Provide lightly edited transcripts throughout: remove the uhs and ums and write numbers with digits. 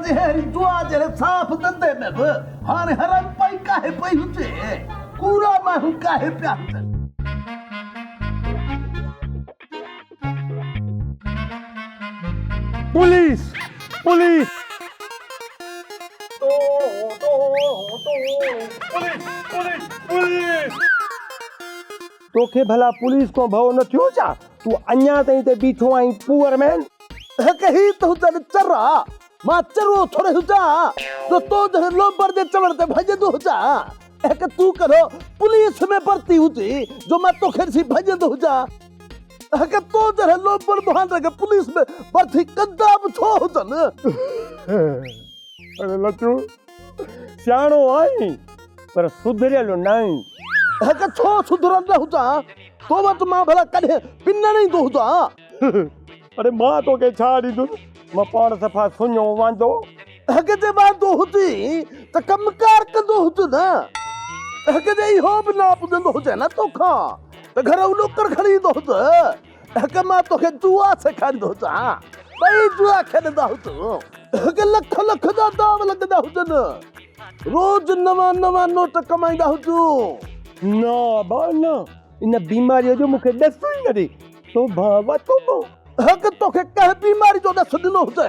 جي ههڙي جوا جهڙي صاف ڌنڌي ۾ به هاڻي حرامپائي ڪاهي پئي هجي، ڪوڙا ماڻهو ڪاهي پيا هجن. Police! Police! Police! Police! Police! توکي ڀلا پوليس کان ڀؤ نه ٿيو ڇا؟ تون اڃا تائين اتي بيٺو آهين پوئر مين! هڪ هي ته هجن چرا، مان چرو ٿوري هجان جو تو جهڙي لومبڙ جي چوڻ تي ڀڄندو هجان. هڪ تون ڪڏهن پوليس ۾ ڀرتي هجين جو مان توکي ڏسي ڀڄندو هجان. هڪ تو جهڙي لومبڙ مهانڊي کي پوليس ۾ ڀرتي ڪندا به ڇو هجن؟ اڙي لچو، سياڻو آهين پر سڌريل ناهين. هڪ ڇو سڌريل نه هجان؟ تو وٽ مان ڀلا ڪڏهن پنڻ ايندو هجان؟ اڙي مان توکي ڇا ڏيندس، مان پاڻ صفا سڃو واندو. هڪ جي واندو هجين ته ڪم ڪار ڪندو هج نه. هڪ جي اهو به نه پڄندو هجي نه توکان ته گهر نوڪر کڻي ايندو هج. هڪ مان توکي جوا سيکاريندو هجان، ٻئي جوا کيڏندا هجون. هڪ لک لک جا داء لڳندا هجن، روز نوان نوان نوٽ ڪمائيندا هجون. نه ابا نه، ان بيماريء جو مون کي ڏس ئي نه ڏي. توبه ابا توبه. هڪ توکي ڪنهن بيماري جو ڏس ڏنو هجي؟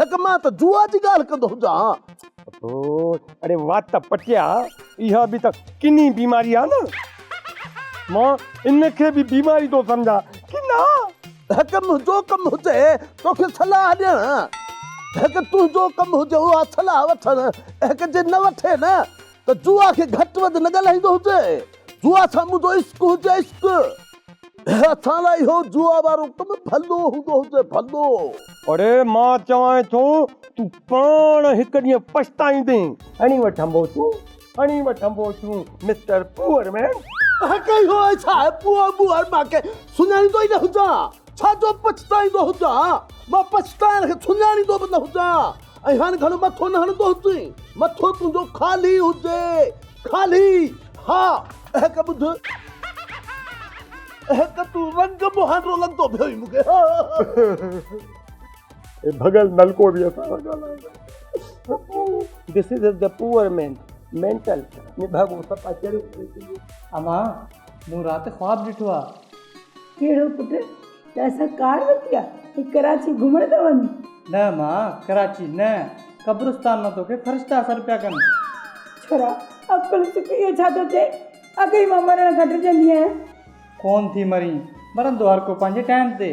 هڪ مان ته جوا جي ڳالهه ڪندو هجان. ابو اڙي وات پٽيا، اها به ته ڪني بيماري آ نه. مان ان کي به بيماري ٿو سمجهان. ڪنا. هڪ منهنجو ڪم هجي توکي صلاح ڏيڻ، هڪ تنهنجو ڪم هجي اها صلاح وٺڻ. هڪ جي نه وٺي نه ته جوا کي گهٽ وڌ نه ڳالهائيندو هجي. جوا سان منهنجو عشق هجي عشق. اسان لاء اهو جوا وارو ڪم ڀلو هوندو هجي ڀلو. اڙي مان چوانء ٿو تون پاڻ هڪ ڏينهن پڇتائيندين. هڻي وٺنبو تون، هڻي وٺنبو تون مسٽر پوئر مين. هڪ اهو آهي ڇا پوئر بوئر مان ڪي سڃاڻيندو ئي نه هجان. ڇا جو پڇتائيندو هجان. مان پڇتائڻ کي سڃاڻيندو به نه هجان. ۽ هاڻ گهڻو مٿو نه هڻندو هجين. مٿو تنهنجو خالي هجي. خالي. ها هڪ ٻڌ. هڪ تون رنگ مهانڊو لڳندو پيو آهين مون کي. هي ڀڳل نلڪو به اسان سان ڳالهائي. This is the poor man mental نڀاڳو صفا چريو پيو ٿي. امان مون رات خواب ڏٺو آ. ڪهڙو پٽ؟ ته اسان ڪار ورتي آ ۽ ڪراچي گهمڻ ٿا وڃون. نه مان ڪراچي نه قبرستان مان توکي فرشتا سڏ پيا ڪن. ڇورا عقل سک اهو ڇا ٿو چئين؟ اڳ ئي مان مرڻ کان ڊڄندي آهيان. ڪون ٿي مرين، مرندو هر ڪو پنهنجي ٽائيم تي.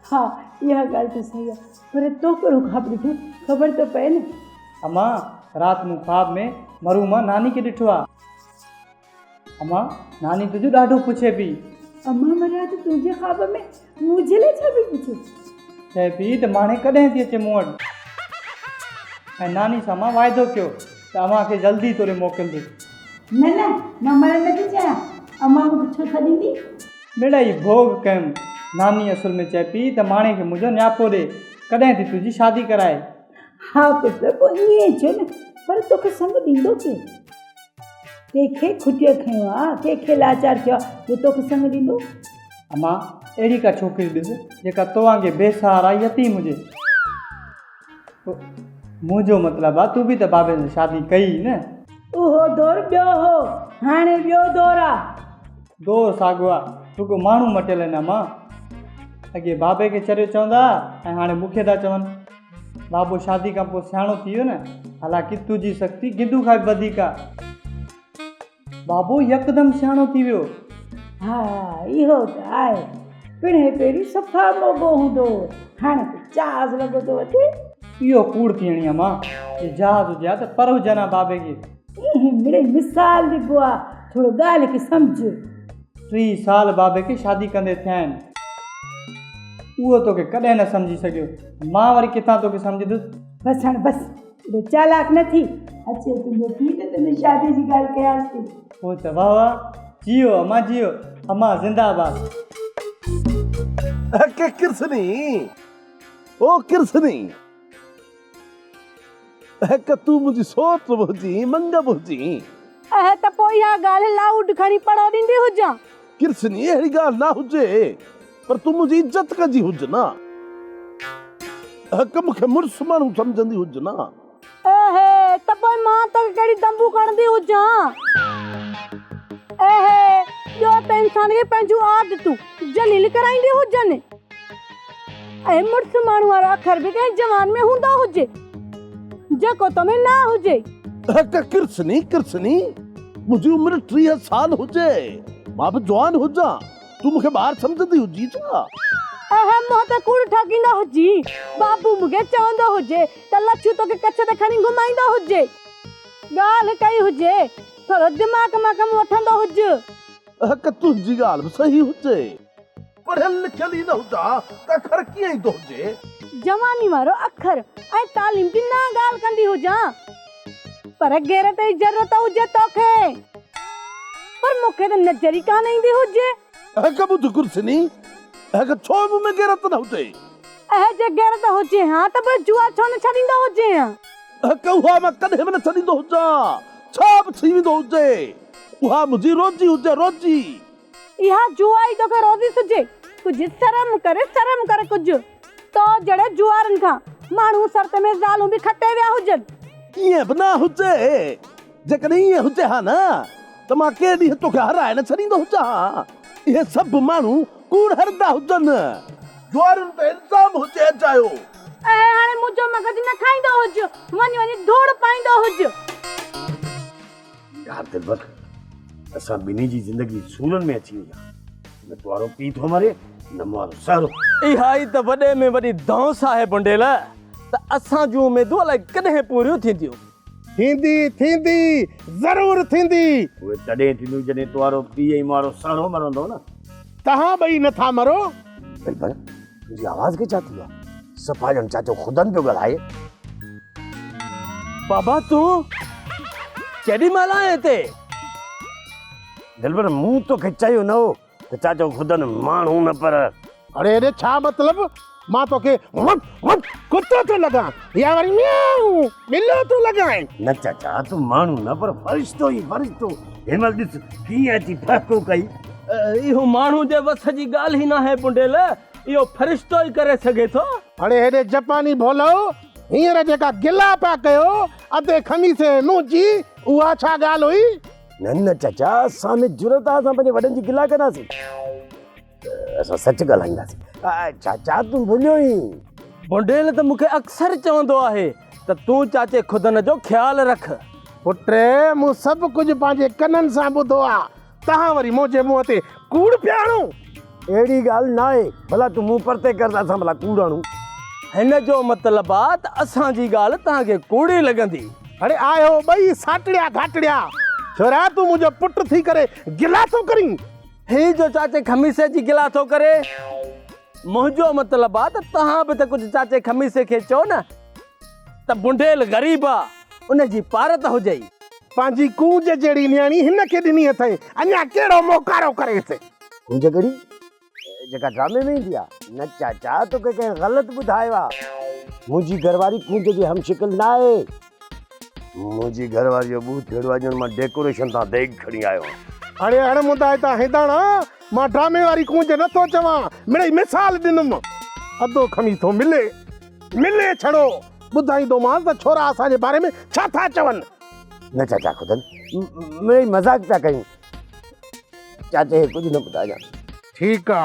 ها اها ڳالهه ته صحيح آ پر تو ڪهڙو خواب ڏٺو خبر ته پئي نه. امان رات مون خواب ۾ مرحومه ناني کي ڏٺو آ. امان ناني تنهنجو ڏاڍو پڇي پئي. امان مريا ته تنهنجي خواب ۾ منهنجي لاء ڇا پئي پڇي؟ چئي پئي ته ماڻي ڪڏهن ٿي اچي مون وٽ ۽ ناني سان مان واعدو ڪيو ته اوهان کي جلدي توري موڪلندس. نه نه مان مرڻ نٿي چاهيان امان مون کي ڇو سڏيندي؟ مڙئي ڀوڳ ڪيم. ناني اصل ۾ چئي پئي ته ماڻي کي منهنجو نياپو ڏي ڪڏهن ٿي تنهنجي شادي ڪرائي. ها پٽ پوء ائين ئي ٿيو نه پر توکي سڱ ڏيندو ڪير؟ ڪنهن کي کٽيء کنيو آ، ڪنهن کي لاچار ٿيو آ جو توکي سڱ ڏيندو؟ امان، اهڙي ڪا ڇوڪري ڏس، جيڪا تو وانگي بي سهارا يتيم هجي. منهنجو مطلب آ، تون به ته بابي سان شادي ڪئي نه؟ اهو دور ٻيو هو، هاڻي ٻيو دور آ. دور ساڳيو آ، رڳو ماڻهو مٽيل آهن امان. اڳي بابي کي چريو چوندا ها ۽ هاڻي مون کي ٿا چون. بابو شادي کان پوء سياڻو ٿي ويو نه، حالانڪه تنهنجي سختي گدو کان به وڌيڪ آ. بابو يڪدم سياڻو ٿي ويو. ها اهو ته آهي، پڻهين پهرين صفا موڳو هوندو هو، هاڻي ته جهاز لڳو ٿو وتي. اهو ڪوڙ ٿي هڻي امان، جي جهاز هجي ها ته پر هجن ها بابي کي. ايئن مڙئي مثال ڏبو آ، ٿورو ڳالهه کي سمجهه. 30 سال بابي کي شادي ڪندي ٿيا آهن. اهو توکي ڪڏهن نه سمجهي سگهيو. مان وري ڪٿان توکي سمجهندس. بس هاڻ بس، ايڏو چالاڪ نه ٿي. اچي تنهنجو پيء ته تنهنجي شاديء جي ڳالهه ڪيانس ٿي. پوء ته واهه واهه، جيئو امان جيئو، امان زنده آباد. ڪي ڪرسني، او ڪرسني، هڪ تون منهنجي سوٽ به هجين، مڱ به هجين. اهي ته پوء اها ڳالهه لائوڊ کڻي پڙهو ڏيندي هجان. ڪرسني، اهڙي ڳالهه نه هجي، پر تون منهنجي عزت ڪندي هج نه. حق مون کي مڙس ماڻهو سمجهندي هج نه. اهي، ته پوء مان توکي ڪهڙي دنبو کڻندي هجان. اهي، ٻيو ته انسان کي پنهنجون عادتون ذليل ڪرائينديون هجن. ۽ مڙس ماڻهو وارو اکر به ڪنهن جوان ۾ هوندو هجي، جيڪو تو ۾ نه هجي. حق ڪرسني، ڪرسني، منهنجي عمر 30 سال هجي، مان به جوان هجان. تون مون کي ٻار سمجهندي هجين ڇا؟ اهي منهن تي ڪوڙ ٺاڪيندو هجين. بابو مون کي چوندو هجي ته لڇو توکي ڪڇ تي کڻي گهمائيندو هجي. ڳالهه ڪئي هجي، ٿورو دماغ مان ڪم وٺندو هج. حق تنهنجي ڳالهه به صحيح هجي. پڙهيل لکيل ئي نه هجان ته اکر ڪيئن ايندو هجي؟ جواني وارو اکر ۽ تعليم جي نه ڳالهه ڪندي هجان. پر غيرت جي ضرورت هجي توکي. پر مون کي ته نظر ئي ڪانه ايندي هجي. اهي ٻڌ گرسني، اهي ڇو مون ۾ غيرت نه هجي؟ اهي جي غيرت هجي ها ته پوء جوا ڇو نه ڇڏيندو هجين ها؟ اهي اها مان ڪڏهن به نه ڇڏيندو هجان، ڇا به ٿي ويندو هجي، اها منهنجي روزي هجي، روزي. اها جوا ئي توکي روزي سجهي. ڪجهه شرم ڪر، شرم ڪر ڪجهه. تو جهڙي جوارن کان ماڻهو سرت ۾ زالون به کٽي ويا هجن. ائين به نه هجي. جيڪڏهن ائين هجي ها نه ته مان ڪنهن ڏينهن توکي هرائي نه ڇڏيندو هجان ها. اهي سڀ ماڻهو ڪوڙ هرندا هجن. جوارن تي الزام هجي اجايو. اهي هاڻي منهنجو مغز نه کائيندو هج. وڃي وڃي ڌوڙ پائيندو هج. يار دلبر، اسان ٻنهي جي زندگي سورن ۾ اچي وئي آهي. نه تو وارو پيء ٿو مري، نه مون وارو سهرو. اها ئي ته وڏي ۾ وڏي دونس آهي بنڊيل ته اسان جون اميدون الائي ڪڏهن پوريون ٿينديون. ٿيندي، ٿيندي، ضرور ٿيندي. اهي تڏهن ٿينديون جڏهن تو وارو پيء ۽ مون وارو سهرو مرندو نه. توهان ٻئي نه ٿا مرو. دلبر، تنهنجي آواز کي ڇا ٿي ويو آهي؟ صفا ڄڻ چاچو خدن پيو ڳالهائي. بابا تون ڪيڏي مهل آئين هتي؟ دلبر مون توکي چيو نه هو ته چاچو خدن ماڻهو نه پر. اڙي اڙي ڇا مطلب؟ مان توکي وف وف ڪتو ٿو لڳان يا وري ميائو ٻلو ٿو لڳانء؟ نه چاچا تون ماڻهو نه پر فرشتو ئي فرشتو. هن مهل ڏس ڪيئن اچي ڦهڪو ڪئي. اهو ماڻهو جي وس جي ڳالهه ئي ناهي بنڊيل، اهو فرشتو ئي ڪري سگهي ٿو. اڙي هيڏي جپاني ڀولؤ، هينئر جيڪا گلا پيا ڪيو ادي خميسي ۽ منهنجي، اها ڇا ڳالهه هئي؟ نه نه چاچا، اسان ۾ جرئت آهي، اسان پنهنجي وڏن جي گلا ڪنداسين. اسان سچ ڳالهائينداسين. چاچا تون ڀليو آهين. بنڊيل ته مون کي اڪثر چوندو آهي ته تون چاچي خدن جو خيال رک. پٽ مون سڀ ڪجهه پنهنجي ڪنن سان ٻڌو آ، توهان وري منهنجي منهن تي ڪوڙ پيا هڻو. اهڙي ڳالهه ناهي، ڀلا تون منهن پرتي ڪر ته اسان ڀلا ڪوڙ هڻون. هن جو مطلب آ ته اسان جي ڳالهه توهان کي ڪوڙي لڳندي. اڙي آهيو ٻئي ساٽڙيا گهاٽڙيا، ڇورا تون منهنجو پٽ ٿي ڪري گلا ٿو ڪرين. هي جو چاچي خميسي جي گلا ٿو ڪري. منهنجو مطلب آ ته توهان به ته ڪجهه چاچي خميسي کي چئو نه ته بنڊيل غريب آ، ان جي پارت هجئي. پنهنجي ڪونج جهڙي نياڻي هن کي ڏني اٿئي، اڃا ڪهڙو موڪارو ڪريس. ڪونج ڪهڙي؟ جيڪا ڊرامي ۾ ايندي آ. نه چاچا توکي ڪنهن غلط ٻڌايو آ. منهنجي گهرواري ڪونج جي هم شڪل ناهي. منهنجي گهر واري جو ٻوٿ اهڙو آهي ڄڻ مان ڊيڪوريشن تان ديڳ کڻي آيو آهيان. اڙي اڻ مندائتا هنداڻا، مان ڊرامي واري ڪونج نه ٿو چوان، مڙئي مثال ڏنم. اڌو خميسو ملي، ملي ڇڙو، ٻڌائيندومانس ته ڇورا اسان جي باري ۾ ڇا ٿا چون. نه چاچا خدن، مڙئي مذاق پيا ڪيون. چاچي کي ڪجهه نه ٻڌائجان. ٺيڪ آ،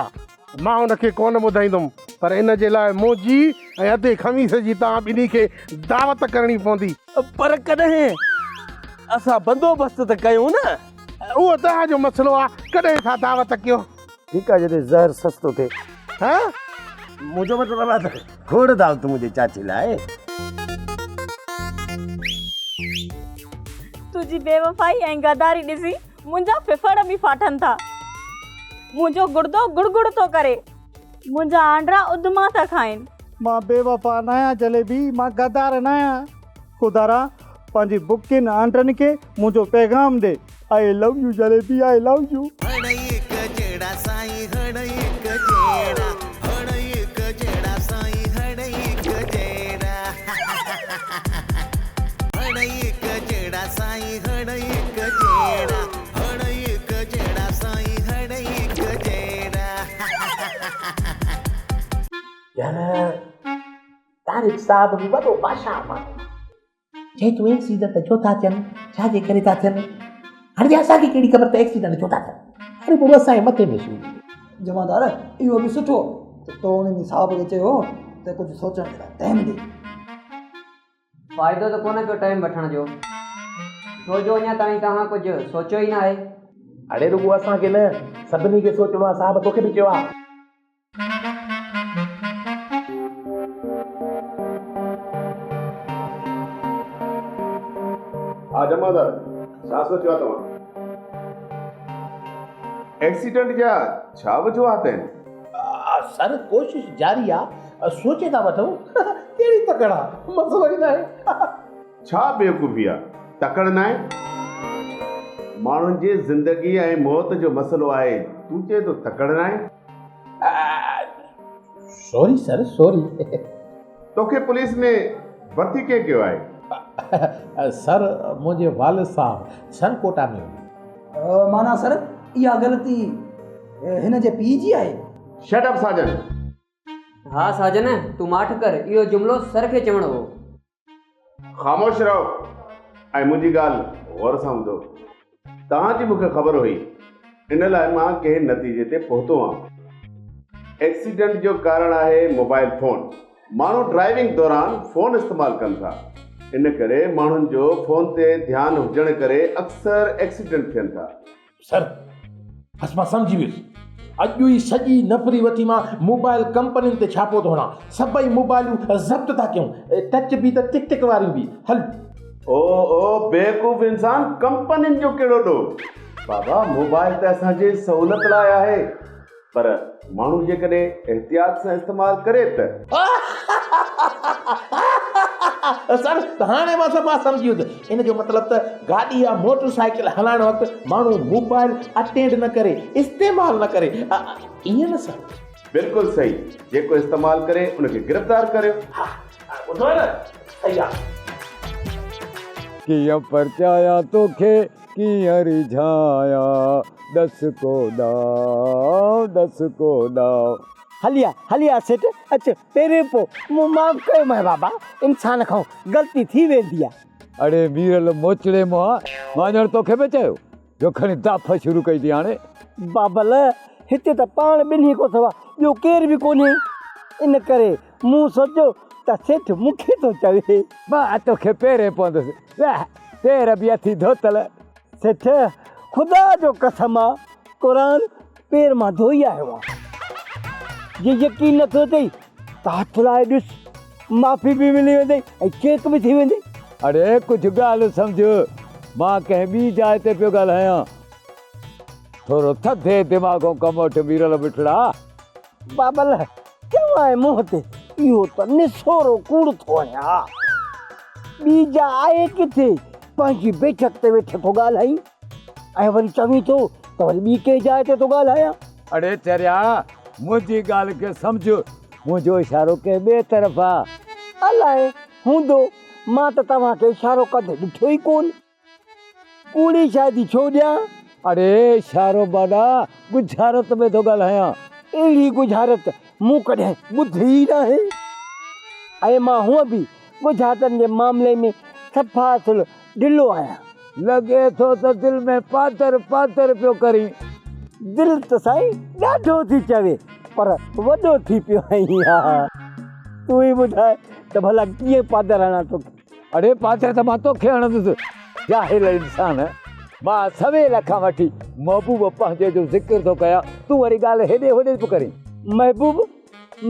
مان ان کي ڪونه ٻڌائيندم، پر ان جي لاء منهنجي ۽ ادي خميس جي توهان ٻنهي کي دعوت ڪرڻي پوندي. پر ڪڏهن؟ اسان بندوبست ته ڪيون نه. اهو توهان جو مسئلو آ، ڪڏهن ٿا دعوت ڪيو؟ ٺيڪ آ، جڏهن زهر سستو ٿئي. ها؟ منهنجو مطلب آ ته کوڙ دعوتون منهنجي چاچي لاء. تنهنجي بيوفائي ۽ غداري ڏسي منهنجا ڦڦڙ به ڦاٽن ٿا. منهنجو گڙدو گڙ گڙ ٿو ڪري. منهنجا آنڊرا اڌما ٿا کائن. مان بيوفا ناهيان جليبي، مان غدار ناهيان. خدارا پنهنجي بکين آنڊرن کي منهنجو پيغام ڏي، آء لو يو جليبي، آء لو يو. يار طارق صاحب به وڏو بادشاهه ماڻهو آ. چئي ٿو ايڪسيڊنٽ ڇو ٿا ٿين، ڇا جي ڪري ٿا ٿين؟ هاڻي جي اسان کي ڪهڙي خبر ته ايڪسيڊنٽ ڇو ٿا ٿين؟ هاڻي پوء اسان جي مٿي ۾ سور. جمعدار، اهو به سٺو ته تو انهن صاحب کي چيو ته ڪجهه سوچڻ جي لاء ٽائيم ڏي. فائدو ته ڪونه پيو ٽائيم وٺڻ جو، ڇو جو اڃا تائين توهان ڪجهه سوچيو ئي ناهي. اڙي رڳو اسان کي نه، سڀني کي سوچڻو آ، صاحب توکي به چيو آ. ها جمعدار، ڇا سوچيو آ توهان؟ ايڪسيڊنٽ جا ڇا وجوهات آهن؟ سر ڪوشش جاري آ، سوچي ٿا وٺون. ڪهڙي تڪڙ آ، مسئلو ئي ناهي. ڇا بيوقوفي آ، تڪڙ ناهي؟ ماڻهن جي زندگي ۽ موت جو مسئلو آهي، تون چئين ٿو تڪڙ ناهي؟ سوري سر سوري. توکي پوليس ۾ ڀرتي ڪنهن ڪيو آهي؟ سر منهنجي والد صاحب سن ڪوٽا ۾ هو. معنيٰ سر اها غلطي هن جي پيء جي آهي؟ شٽ اپ ساجن. ها ساجن تون ماٺ ڪر اهو جملو سر کي چوڻو هو. خاموش رهو ۽ منهنجي ڳالهه غور سان ٻڌو. توهان جي مون کي خبر هئي، ان لاء مان ڪنهن نتيجي تي پهتو آهيان. ايڪسيڊنٽ جو ڪارڻ آهي موبائل فون. ماڻهو ڊرائيونگ دوران فون استعمال ڪن ٿا. ان ڪري ماڻهن جو فون تي ڌيان هجڻ ڪري اڪثر ايڪسيڊنٽ ٿين ٿا. سر بس مان سمجهي ويس. اڄ ئي سڄي نفري وٺي مان موبائل ڪمپنين تي ڇاپو ٿو هڻان. سڀئي موبائلون ضبط ٿا ڪيون. ٽچ به ته ٽڪ ٽڪ واريون به. هل. او او بيوقوف انسان ڪمپنين جو ڪهڙو ڏوهه. بابا موبائل ته اسان جي سهولت لاء آهي پر ماڻهو جيڪڏهن احتياط سان استعمال ڪري ته. سر هاڻي مان صفا سمجهي ويس. ان جو مطلب ته گاڏي يا موٽر سائيڪل هلائڻ وقت ماڻهو موبائل اٽينڊ نه ڪري، استعمال نه ڪري، ائين نه سر؟ بلڪل صحيح، جيڪو استعمال ڪري ان کي گرفتار ڪريو. ها ٻڌو آهي نه صحيح آ. ڪيئن پرچايان توکي ڪيئن ريجهايان ڏس ڪو ڏانء ڏس ڪو ڏانء. هلي آ هلي آ سيٺ اچ پيرين پو مون معاف ڪيو مئي بابا انسان کان غلطي ٿي ويندي آ. اڙي ميرل موچڙي منهن مان ڄڻ توکي پئي چيو جو کڻي داڦ شروع ڪئي ٿي هاڻي. بابل هتي ته پاڻ ٻنهي کان سوا ٻيو ڪير به ڪونهي ان ڪري مون سوچيو ته سيٺ مون کي ٿو چوي. مان توکي پيرين پوندس ويهه پير به اٿي ڌوتل. سيٺ خدا جو قسم آ قرآن پير مان ڌوئي آيو آهيان. جي يقين نه ٿو اچئي ته هٿ لائي ڏس، معافي به ملي ويندئي ۽ چيڪ به ٿي ويندئي. اڙي ڪجهه ڳالهه سمجهه، مان ڪنهن ٻي جاء تي پيو ڳالهايان. ٿورو ٿڌي دماغ کان ڪم وٺ ميرل مٺڙا. بابل، چوانء منهن تي، اهو ته نسورو ڪوڙ ٿو هڻين ها. ٻي جاء آهي ڪٿي، پنهنجي بيٺڪ تي ويٺي ٿو ڳالهائين. ۽ وري چوين ٿو ته وري ٻي ڪنهن جاء تي ٿو ڳالهايان. اڙي چريا، منهنجي ڳالهه کي سمجهه، منهنجو اشارو ڪنهن ٻئي طرف آ. الائي هوندو، مان ته توهان کي اشارو ڪندي ڏٺو ئي ڪونه. ڪوڙي شاهدي ڇو ڏيان؟ اڙي اشارو معنيٰ ڳجهارت ۾ ٿو ڳالهايان. اهڙي ڳجهارت مون ڪڏهن ٻڌي ئي ناهي ۽ مان هونء به ڳجهارتن جي معاملي ۾ صفا اصل ڍلو آهيان. لڳي ٿو ته دل ۾ پادر پادر پيو ڪرين. دل ته سائين ڏاڍو ٿي چوي پر وڏو ٿي پيو آهين ها. تون ئي ٻڌاء ته ڀلا ڪيئن پادر هڻان توکي. اڙي پادر ته مان توکي هڻندس جاهل انسان. مان سويل کان وٺي محبوب پنهنجي جو ذڪر ٿو ڪيان تون وري ڳالهه هيڏي هوڏي پيو ڪرين. محبوب؟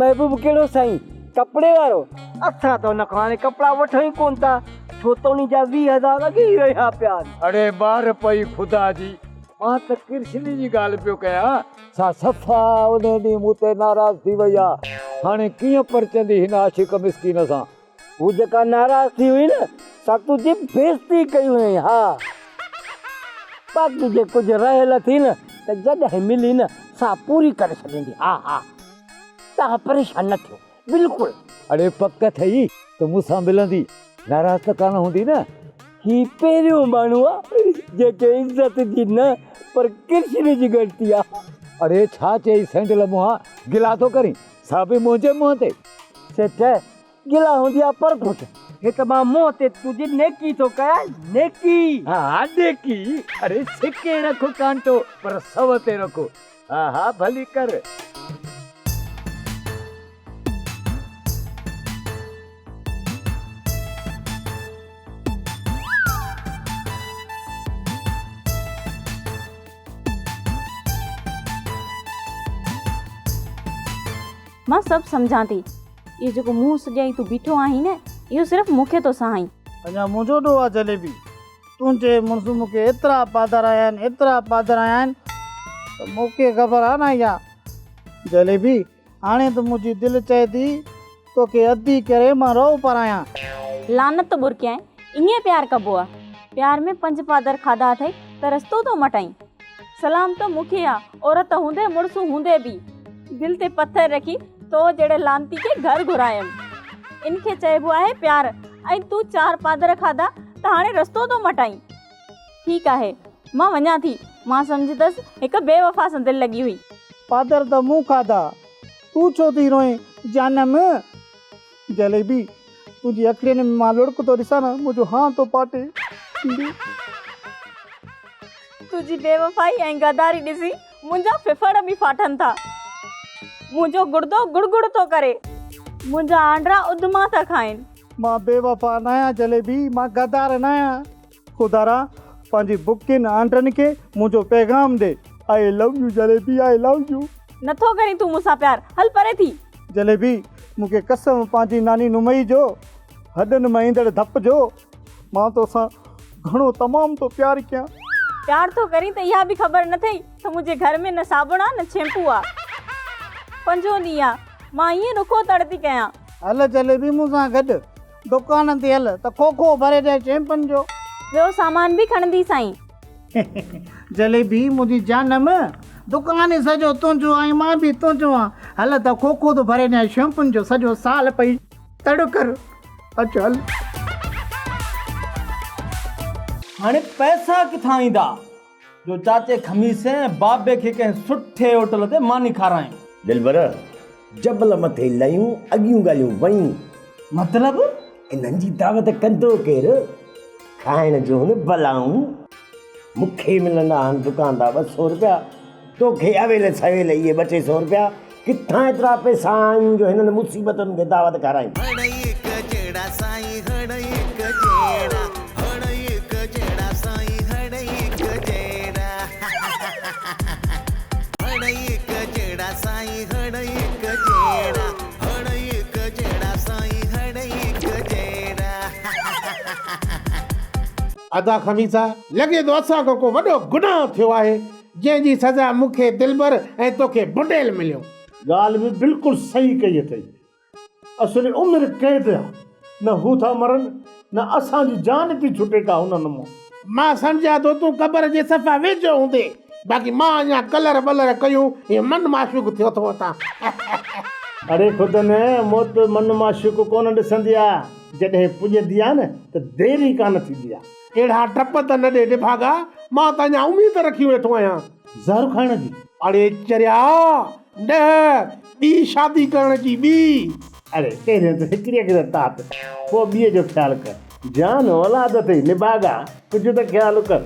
محبوب ڪهڙو سائين؟ ڪپڙي وارو؟ اسان ته ان کان هاڻي ڪپڙا وٺون ئي ڪونه ٿا، ڇو ته انهي جا 20 هزار اڳي ئي رهيا پيا آهن. اڙي مار پئي خدا جي، مان ته ڪرشني جي ڳالهه پيو ڪيان. سا صفا انهي ڏينهن مون تي ناراض ٿي وئي آ، هاڻي ڪيئن پرچندي هن عاشق مسڪين سان. هو جيڪا ناراض ٿي هئي نه، سا تنهنجي بيعزتي ڪئي هئائين، ها. باقي جي ڪجهه رهيل اٿئي نه ته جڏهن ملي نه سا پوري ڪري ڇڏيندي، ها ها. توهان پريشان نه ٿيو، بلڪل. اڙي پڪ اٿئي ته مون سان ملندي، ناراض ته ڪانه هوندي نه؟ هي پهريون ماڻهو آ جنهن کي عزت جي نه پر ڪرشن جي ڳڻتي آ. اڙي ڇا چئي سينڊل منهان گلا ٿو ڪرين، سا به منهنجي منهن تي. سيٺ، گلا هوندي آ پرگهوٽ. هي ته مان منهن تي تنهنجي نيڪي ٿو ڪيان، نيڪي. ها ها نيڪي، اڙي سڪي رک ڪانٽو پر سو تي رک. ها ها ڀلي ڪر. مان سڀ سمجهان ٿي. اهو جيڪو منهن سڄائي تون بيٺو آهين نه، اهو صرف مون کي ٿو سهائين. اڃا منهنجو ڏوهه آ جليبي. تنهنجي مڙس مون کي ايترا پادرايا آهن، ايترا پادرايا آهن ته مون کي خبر آ نه اها. جليبي، هاڻي ته منهنجي دل چئي ٿي توکي اڌي ڪري مان رئو پرايان. لعنت ٻرڪيائين، ائين پيار ڪبو آ؟ پيار ۾ پنج پادر کاڌا اٿئي ته رستو ٿو مٽائين. سلام ته مون کي آ، عورت هوندي مڙس هوندي به. دل تي پٿر رکي تو جهڙي لعنتي کي گهر گهرايم. ان کي چئبو آهي پيار ۽ تون چار پادر کاڌا ته هاڻي رستو ٿو مٽائين. ٺيڪ آهي، مان وڃان ٿي. مان سمجهندس هڪ بي وفا سان دل لڳي هئي. پادر ته مون کاڌا، تون ڇو ٿي روئين جانم؟ جليبي، تنهنجي اکڙين ۾ مان لڙڪ ٿو ڏسان نه، منهنجو هانء ٿو پاٽي. تنهنجي بي وفائي ۽ غداري ڏسي منهنجا ڦڦڙ به ڦاٽن ٿا. منهنجو گڙدو گڙ گڙ ٿو ڪري. منهنجا آنڊرا اڌما ٿا کائن. مان بي وفا ناهيان جليبي، مان غدار ناهيان. خدارا پنهنجي بڪين آنڊرن کي منهنجو پيغام ڏي. I love you Jalebi, I love you. نٿو ڪرين تون مون سان پيار، هل پري ٿي. جليبي، مون کي قسم پنهنجي ناني نمئي جو، هڏن مان ايندڙ ڌپ جو، مان توسان گهڻو تمام ٿو پيار ڪيان. پيار ٿو ڪرين ته اها به خبر نه ٿئي ته منهنجي گهر ۾ نه صابڻ آ نه شيمپو آ. پنجون ڏينهن آ، مان ائين رکو تڙ ٿي ڪيان. هل جليبي مون سان گڏ دڪان تي هل ته کوکو ڀري ڏيان شيمپن جو. ٻيو سامان به کڻندي سائين. جليبي منهنجي جانم، دڪان ئي سڄو تنهنجو آ ۽ مان به تنهنجو آن. هل ته کوکو ٿو ڀري ڏيان شيمپن جو، سڄو سال پئي تڙ ڪر. اچ هل. هاڻي پئسا ڪٿان ايندا جو چاچي خميسي ۽ بابي کي ڪنهن سٺي هوٽل تي ماني کارايون. دلبر، جبل مٿي لهيون اڳيون ڳالهيون ويون. مطلب؟ انهن جي دعوت ڪندو ڪير؟ کائڻ جون بلائون. مون کي ملندا آهن دڪان تان 200 رپيا، توکي اويل سويل اهي ٻه ٽي سو رپيا. ڪٿان ايترا پئسا آڻيون جو هنن مصيبتن کي دعوت کارايون. ادا خميسا، لڳي ٿو اسان کان ڪو وڏو گناهه ٿيو آهي، جنهن جي سزا مون کي دلبر ۽ توکي بنڊيل مليو. ڳالهه به بلڪل صحيح ڪئي اٿئي. اصل عمر قيد آ، نه هو ٿا مرن، نه اسان جي جان ٿي ڇٽي ڪا هنن مان. مان سمجهان ٿو تون قبر جي صفا ويجهو هوندين، باقي مان اڃا ڪلر ولر ڪيون ائين من معشوق ٿيو ٿو وتان. اڙي خود نه موت من معشوق ڪونه ڏسندي آ، جڏهن پڄندي آ نه ته دير ئي ڪانه ٿيندي آ. اهڙا ڊپ ته نه ڏي نڀاڳا، مان ته اڃا اميد رکي ويٺو آهيان. زهر کائڻ جي؟ اڙي چريا، نه، ٻي شادي ڪرڻ جي، ٻي. اڙي پهريون ته هڪڙيء کي ته تات، پوء ٻيء جو خيال ڪر. جان اولاد اٿئي نڀاڳا، ڪجهه ته خيال ڪر.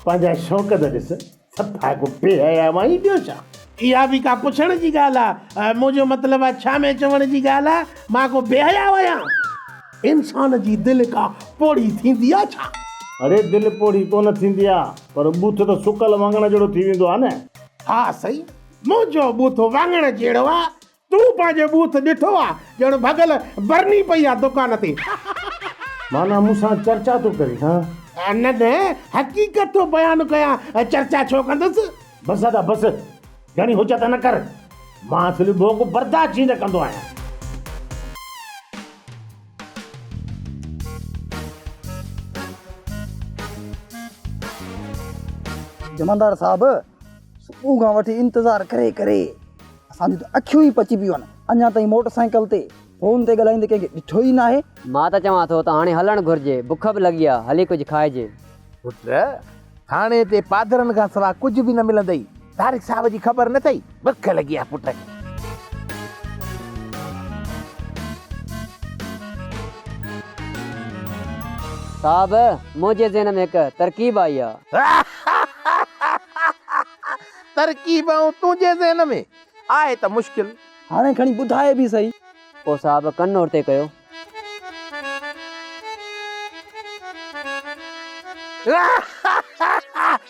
پنهنجا شوق ته ڏس، صفا ڪو بي حيا آهين ٻيو ڇا؟ اها به ڪا پڇڻ جي ڳالهه آ؟ منهنجو مطلب آ ڇا ۾ چوڻ جي ڳالهه آ؟ مان ڪو بي حيا آهيان؟ انسان جي دل ڪا پوڙهي ٿيندي آ ڇا؟ اڙي دل پوڙهي ڪونه ٿيندي آ، پر ٻوٿ ته سڪل واڱڻ جهڙو ٿي ويندو آ نه. ها سائين، منهنجو ٻوٿ واڱڻ جهڙو آ، تون پنهنجو ٻوٿ ڏٺو آ، ڄڻ ڀڳل برني پئي آ دڪان تي. معنيٰ مون سان چرچا ٿو ڪرين ها؟ نه نه، حقيقت ٿو بيان ڪيان، چرچا ڇو ڪندس؟ بس ادا بس، گهڻي حجت نه ڪر، مان اصل ڀوڳ برداشت ئي نه ڪندو آهيان. جمعدار صاحب صبح کان وٺي انتظار ڪري ڪري اسان جون ته اکيون ئي پچي پيون آهن، اڃا تائين موٽر سائيڪل تي فون تي ڳالهائيندي ڪنهن کي ڏٺو ئي ناهي. مان ته چوان ٿو ته هاڻي هلڻ گهرجي، بک به لڳي آ، هلي ڪجهه کائجي. پٽ، ٿاڻي تي پادرن کان سوا ڪجهه به نه ملندئي. طارق صاحب جي خبر نه اٿئي؟ بک لڳي آ پٽ کي. صاحب، منهنجي ذهن ۾ هڪ ترڪيب آئي آ. ترڪيب ۽ تنهنجي ذهن ۾ آهي ته مشڪل. هاڻي کڻي ٻڌائي به سهي. پوء صاحب ڪن اورتي ڪيو.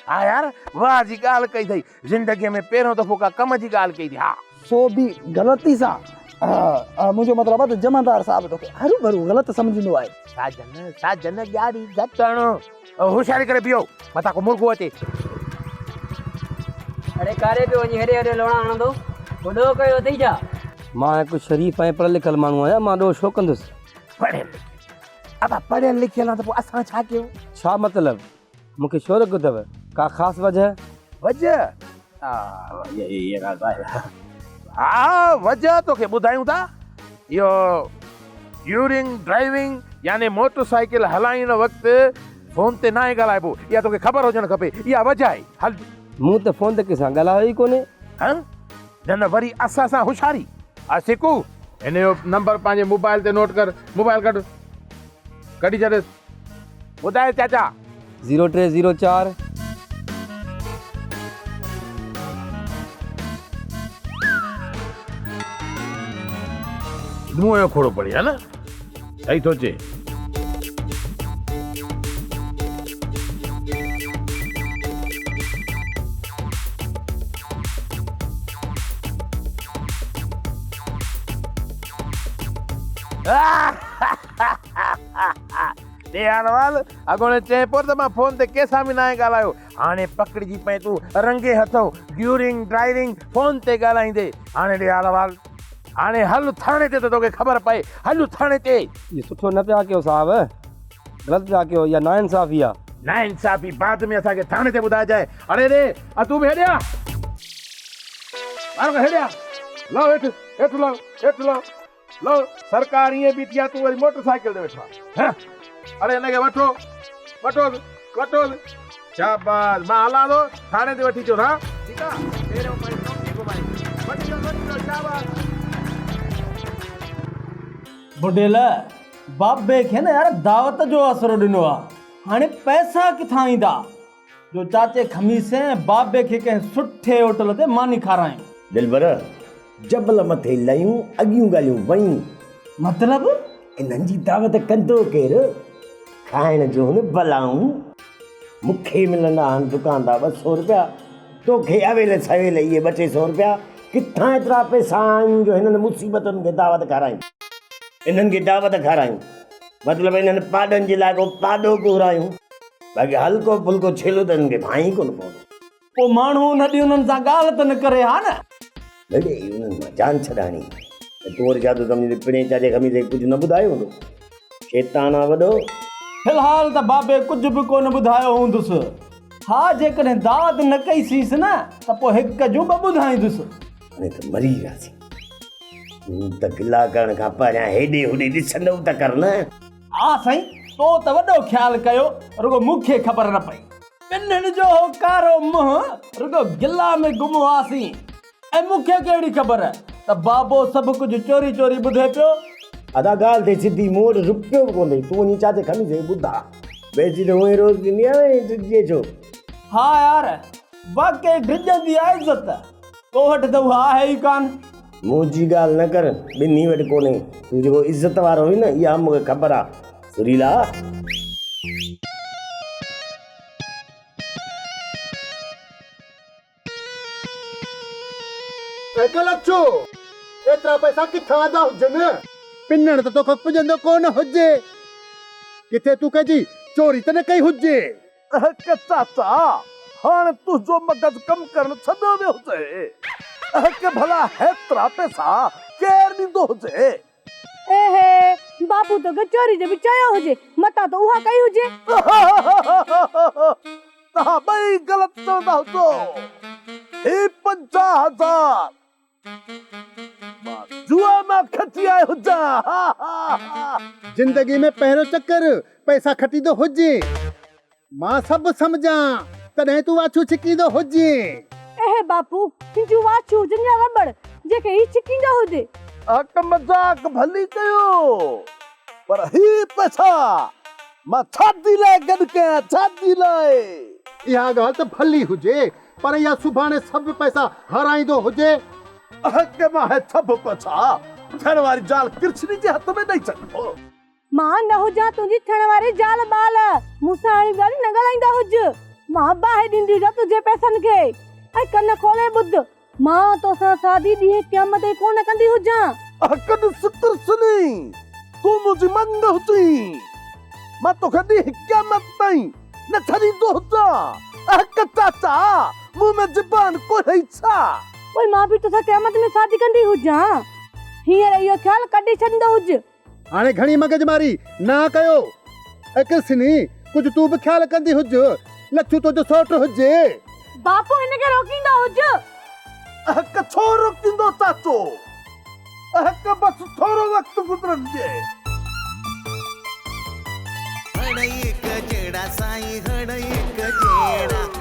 ها يار واهه جي ڳالهه ڪئي اٿئي. زندگيء ۾ پهريون دفعو ڪا ڪم جي ڳالهه ڪئي اٿئي. ها. سو به غلطي سان. منهنجو مطلب آهي ته جمعدار صاحب توکي هروڀرو غلط سمجهندو آهي. ساجن ساجن ڄاڙي گهٽڻ. هوشياري ڪري بيهو متان ڪو مرغو اچي. اڙي ڪاڏي پيو وڃين هيڏي هوڏي لوڻا هڻندو؟ ڪو ڏوهه ڪيو اٿئي ڇا؟ مان هڪ شريف ۽ پڙهيل لکيل ماڻهو آهيان، مان ڏوهه ڇو ڪندس؟ پڙهيل لکيل؟ ابا پڙهيل لکيل آن ته پوء اسان ڇا ڪيون؟ ڇا مطلب؟ مون کي ڇو رکيو اٿو؟ ڪا خاص وجهه؟ وجهه؟ ها وجهه توکي ٻڌايون ٿا. اهو ڊيورنگ ڊرائيونگ يعني موٽر سائيڪل هلائڻ وقت فون تي ناهي ڳالهائبو، اها توکي خبر هجڻ کپي، اها وجهه آهي. هل. مون ته فون تي ڪنهن سان ڳالهايو ئي ڪونهي. هن؟ نه نه وري اسان سان هوشياري. آ سيڪو هن جو نمبر پنهنجي موبائل تي نوٽ ڪر، موبائل ڪڍ، ڪڍي ڇڏيس. ٻڌاء چاچا. زيرو ٽي زيرو چار. مون اهو کوڙو پڙهي ها نه صحيح ٿو چئي. ڏي هاڻ وال، اڳوڻي چئين پيو ته مان فون تي ڪنهن سان به ناهي ڳالهايو، هاڻي پڪڙجي پئين تون رنگي هٿئون ڊيورنگ ڊرائيونگ فون تي ڳالهائيندي، هاڻي ڏي حال احوال، هاڻي هل ٿاڻي تي ته توکي خبر پئي، هل ٿاڻي تي. اهو سٺو نه پيا ڪيو صاحب، غلط پيا ڪيو، اها ناانصافي آ. ناانصافي بعد ۾ اسان کي ٿاڻي تي ٻڌائجانء، اڙي ڏي، ا تون به هيڏي آ، ٻارو هيڏي آ، لهو هيٺ، هيٺ لهو، هيٺ لهو. لو سرڪار ائين بيٺي آ تون وري موٽر سائيڪل تي ويٺو آ هه اڙي هن کي وٺو وٺوس وٺوس شاباس مان هلان ٿو ٿاڻي تي وٺي اچوس ها ٺيڪ آ پهريون پنهنجي چونڪي گهمائي وٺي وڃ وٺي وڃ شاباس. ٻڍيل، بابي کي نه يار دعوت جو آسرو ڏنو آ، هاڻي پئسا ڪٿان ايندا جو چاچي خميسي ۽ بابي کي ڪنهن سٺي هوٽل تي ماني کارايون. دلبر، جبل مٿي لهيون اڳيون ڳالهيون ويون. مطلب؟ انهن جي دعوت ڪندو ڪير؟ کائڻ جون بلائون. مون کي ملندا آهن دڪان تان 200 رپيا، توکي اويل سويل اهي ٻه ٽي سو رپيا. ڪٿان ايترا پئسا آڻيون جو هنن مصيبتن کي دعوت کارايون. انهن کي دعوت کارايون مطلب انهن پاڏن جي لاء ڪو پاڏو گهرايون. باقي هلڪو ڦلڪو ڇيلو ته هنن کي ڀانء ئي ڪونه پوندو. پوء ماڻهو ان ڏينهن انهن سان ڳالهه ته نه ڪري ها نه. مڙئي انهن مان جان ڇڏائڻي. ته تون وري ڇا ٿو سمجهين ته پڻهين چاچي خميس کي ڪجهه نه ٻڌايو هوندو. شيطان آ وڏو. في الحال ته بابي ڪجهه به ڪونه ٻڌايو هوندس. ها جيڪڏهن داد نه ڪئيسينس نه ته پوء هڪ جون ٻه ٻڌائيندس. هاڻي ته مري وياسين. تون ته گلا ڪرڻ کان پهريان هيڏي هوڏي ڏسندو ته ڪر نه. ها سائين، تو ته وڏو خيال ڪيو، رڳو مون کي خبر نه پئي. ٻنهين جو هو ڪارو منهن، رڳو گلا ۾ گم هئاسين ۽ مون کي ڪهڙي خبر ته بابو سڀ ڪجهه چوري چوري ٻڌي پيو. ادا ڳالهه ٿي سڌي، مون وٽ رپيو به ڪونه اٿئي، تون وڃي چاچي خميس کي ٻڌاء. بيزي ته هونئن ئي روز ٿيندي آهي، ڊڄجي ڇو؟ ها يار، واقعي ڊڄندي آهي عزت، تو وٽ ته اها آهي ئي ڪانه. منهنجي ڳالهه نه ڪر، ٻنهي وٽ ڪونهي. تون جيڪو عزت وارو هئين نه، اها مون کي خبر آ. سريلا! اي ڪلچو! ايترا پئسا ڪٿان آندا هجن؟ پنڻ ته توکان پڄندو ڪونه هجي. ڪٿي تون ڪنهن جي چوري ته نه ڪئي هجي؟ اهڪ چاچا، هاڻ تنهنجو مغز ڪم ڪرڻ ڇڏيو ويو هجي. اهڪ ڀلا هيترا پئسا ڪير ڏيندو هجي؟ اهي، بابو توکي چوري جو به چيو هجي، متان تو اها ڪئي هجي. توهان ٻئي غلط چوندا هجو. هي 50,000 مان جوا مان کٽي آيو هجان. ها ها ها. زندگي ۾ پهريون چڪر پئسا کٽيندو هجين. مان سڀ سمجهان تڏهن تون واڇون ڇڪيندو هجين. اهي باپو تنهنجون واڇون هجن يا رٻڙ جنهن کي هي ڇڪيندو هجي. اڪ مذاق ڀلي ڪيو پر هي پئسا. مان شادي لاء گڏ ڪيان، شادي لاء. اها ڳالهه ته ڀلي هجي، پر اها سڀاڻي سڀ پئسا هارائيندو هجي. حق مان هي سڀ پئسا ٿيڻ واري زال ڪرشني جي هٿ ۾ ڏئي ڇڏيو. مان نه هجان تنهنجي ٿيڻ واري زال ٻال، مون سان اهڙيون ڳالهيون نه ڳالهائيندا هج. مان باهه ڏيندي هجان تنهنجي پئسن کي. ۽ ڪن کولي ٻڌ، مان توسان شادي ڏينهن قيامت تائين ڪونه ڪندي هجان. حق ڏس ڪرشني، تون منهنجي مڱ هجين. مان توکي ڏينهن قيامت تائين نه ڇڏيندو هجان. حق چاچا، مون ۾ زبان ڪونهي ڇا؟ پوء مان به توسان قيامت ۾ شادي ڪندي هجان. هينئر اهو خيال ڪڍي ڇڏيندو هج. هاڻي گهڻي مغز ماري نه ڪيو. اي ڪرسني، ڪجهه تون به خيال ڪندي هج. لڇو تنهنجو سئوٽ هجي. باپو هن کي روڪيندو هج. اهڪ ڇو روڪيندو چاچو؟ اهڪ بس ٿورو وقت گذرڻ ڏي. هڙئي هڪ جهڙا سائين هڙئي هڪ جهڙا.